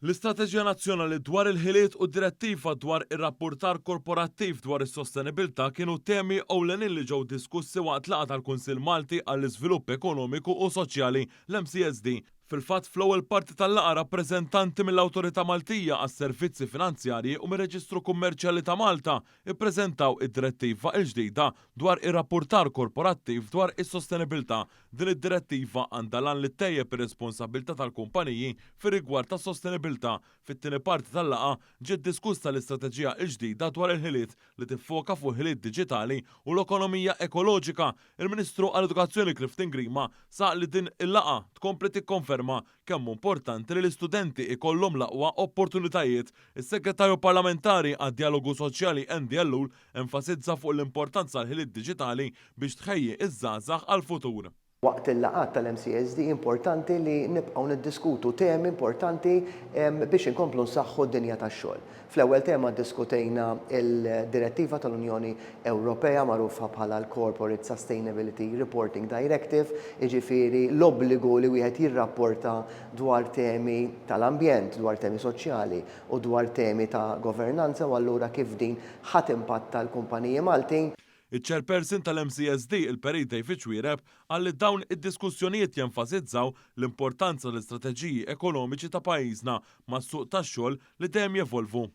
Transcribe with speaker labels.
Speaker 1: L-Istrateġija Nazzjonali dwar il-Ħiliet u d-Direttiva dwar ir-Rappurtar Korporattiv dwar is-Sostenibilità kienu temi ewlenin li ġew diskussi waqt laqgħa tal-Kunsill Malti għall-Iżvilupp Ekonomiku u Soċjali, l-MCESD. Fil-fatt, fl-ewwel parti tal-laqgħa rappreżentanti mill-Awtorità Maltija għas-Servizzi Finanzjarji u mir-Reġistru Kummerċjali ta' Malta ippreżentaw id-Direttiva l-ġdida dwar ir-Rappurtar Korporattiv dwar is-Sostenibilità. Din id-direttiva għandha l-għan li ttejjeb ir-responsabbiltà tal-kumpaniji fir-rigward tas-sostenibilità. Fit-tieni parti tal-laqgħa ġiet diskussa l-istrateġija l-ġdida dwar il-ħiliet li tiffoka fuq il-ħiliet diġitali u l-ekonomija ekoloġika. Il-Ministru għall-Edukazzjoni Clifton Grima saħaq li din il-laqgħa tkompli tikkonferma kemm hu importanti li l-istudenti ikollhom l-aqwa opportunitajiet. Is-Segretarju Parlamentari għad-Djalogu Soċjali Andy Ellul enfasizza fuq l-importanza tal-ħiliet diġitali biex tħejji ż-żgħażagħ għall-futur.
Speaker 2: Waqt il-laqgħat tal-MCESD importanti li nibqgħu niddiskutu temi importanti biex inkomplu nsaħħu d-dinja tax-xogħol. Fl-ewwel tema ddiskutejna l-direttiva tal-Unjoni Ewropea magħrufa bħala l-Corporate Sustainability Reporting Directive, jiġifieri l-obbligu li wieħed jirrapporta dwar temi tal-ambjent, dwar temi soċjali u dwar temi ta' governanza u allura kif din ħa timpatta l-kumpaniji Maltin.
Speaker 1: Iċ-Chairperson tal-MCESD, il-Perit David Xuereb, qal li dawn id-diskussjonijiet jenfasizzaw l-importanza tal-istrateġiji ekonomiċi ta' pajjiżna mas-suq tax-xogħol li dejjem jevolvu.